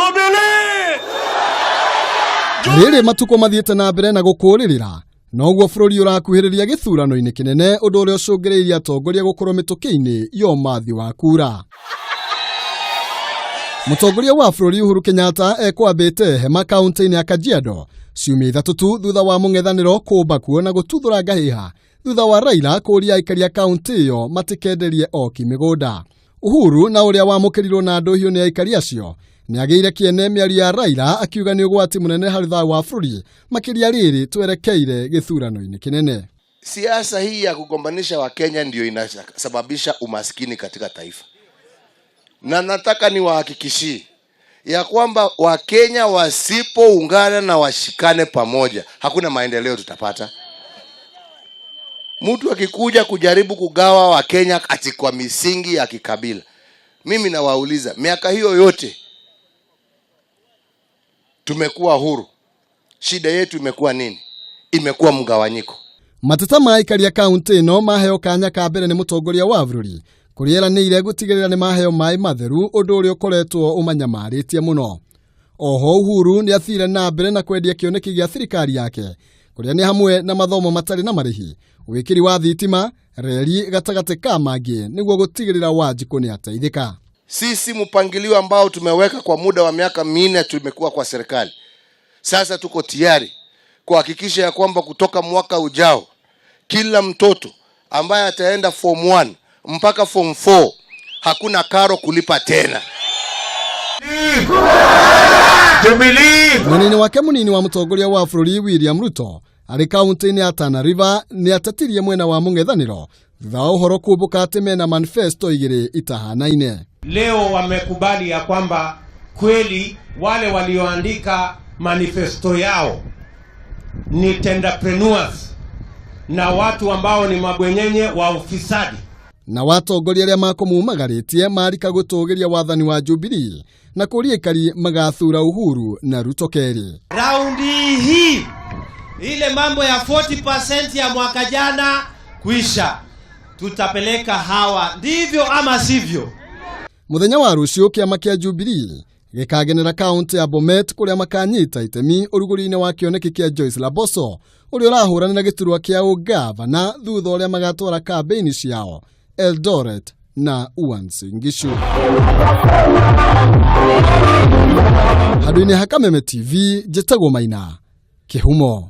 Jubilee! Rĩrĩ matukũ mathiĩte na mbere na gũkũrĩrĩra, noguo bũrũri ũrakuhĩrĩria gĩthurano-inĩ kĩnene, ũndũ ũrĩa ũcũngĩrĩirie atongoria gũkorwo mĩtũkĩ-inĩ ya ũmathi wa kura. Mũtongoria wa bũrũri Uhuru Kenyatta ekwambĩte hema kaunti-inĩ ya Kajiado ciumia 3 tu thutha wa mũng'ethanĩro kũmba kuo na gũtuthũra ngahĩha thutha wa Raila kũria aikari a kaunti ĩyo matikenderie oki mĩgũnda. Uhuru na ũrĩa wamũkĩrirwo na ndũhiũ nĩ aikari acio nĩ agĩire kĩene mĩario ya Raila akiuga nĩ ũgwati mũnene harĩ thayũ wa bũrũri makĩria rĩrĩ twerekeire gĩthurano-inĩ kĩnene. Siasa hii ya kugombanisha Wakenya ndio inasababisha umaskini katika taifa, na nataka niwahakikishie ya kwamba Wakenya wasipoungana na washikane pamoja, hakuna maendeleo tutapata. Mtu akikuja kujaribu kugawa Wakenya ati kwa misingi ya kikabila, mimi nawauliza, miaka hiyo yote tumekuwa huru, shida yetu imekuwa nini? Imekuwa mgawanyiko. Mateta ma aikari a kaunti ĩno maheo kanya ka mbere nĩ mũtongoria wa bũrũri kũrĩa eranĩire gũtigĩrĩra nĩ maheo maĩ matheru, ũndũ ũrĩa ũkoretwo ũmanyamarĩtie mũno. Oho Uhuru nĩ athire na mbere na kwendia kĩoneki gĩa thirikari yake kũrĩa nĩ hamwe na mathomo matarĩ na marĩhi, wĩkĩri wa thitima, reri gatagatĩ ka mangĩ nĩguo gũtigĩrĩra Wanjikũ nĩ ateithĩka. Sisi mpangilio ambao tumeweka kwa muda wa miaka 4 tumekuwa kwa serikali, sasa tuko tayari kuhakikisha ya kwamba kutoka mwaka ujao kila mtoto ambaye ataenda form 1 mpaka form 4 hakuna karo kulipa tena. Jubilee! Mwena-inĩ wake mũnini wa mũtongoria wa bũrũri William Ruto arĩ kaunti-inĩ ya Tana River nĩ atetirie mwena wa mũng'ethanĩro thutha wa ũhoro kumbũka atĩ mena manifesto igĩrĩ itahanaine. Leo wamekubali ya kwamba kweli wale walioandika manifesto yao ni tenderpreneurs na watu ambao ni mabwenyenye wa ufisadi. Na watongoria arĩa makũmumagarĩtie marika gũtũgĩria wathani wa Jubilee na kũria aikari magathura Uhuru na Ruto kerĩ. Raundi hii ile mambo ya 40% ya mwaka jana kuisha, tutapeleka hawa, ndivyo ama sivyo? Mũthenya wa rũciũ kĩama kĩa Jubilee gĩkagenera kaunti ya Bomet kũrĩa makanyita itemi ũrugũri-inĩ wa kĩoneki kĩa Joyce Laboso ũrĩa ũrahũranĩra gĩturwa kĩa ũgavana thutha ũrĩa magatwara kambĩini ciao Eldoret na Uasin Gishu. Handũ-inĩ ha Kameme TV, njĩtagwo Maina Kĩhumo.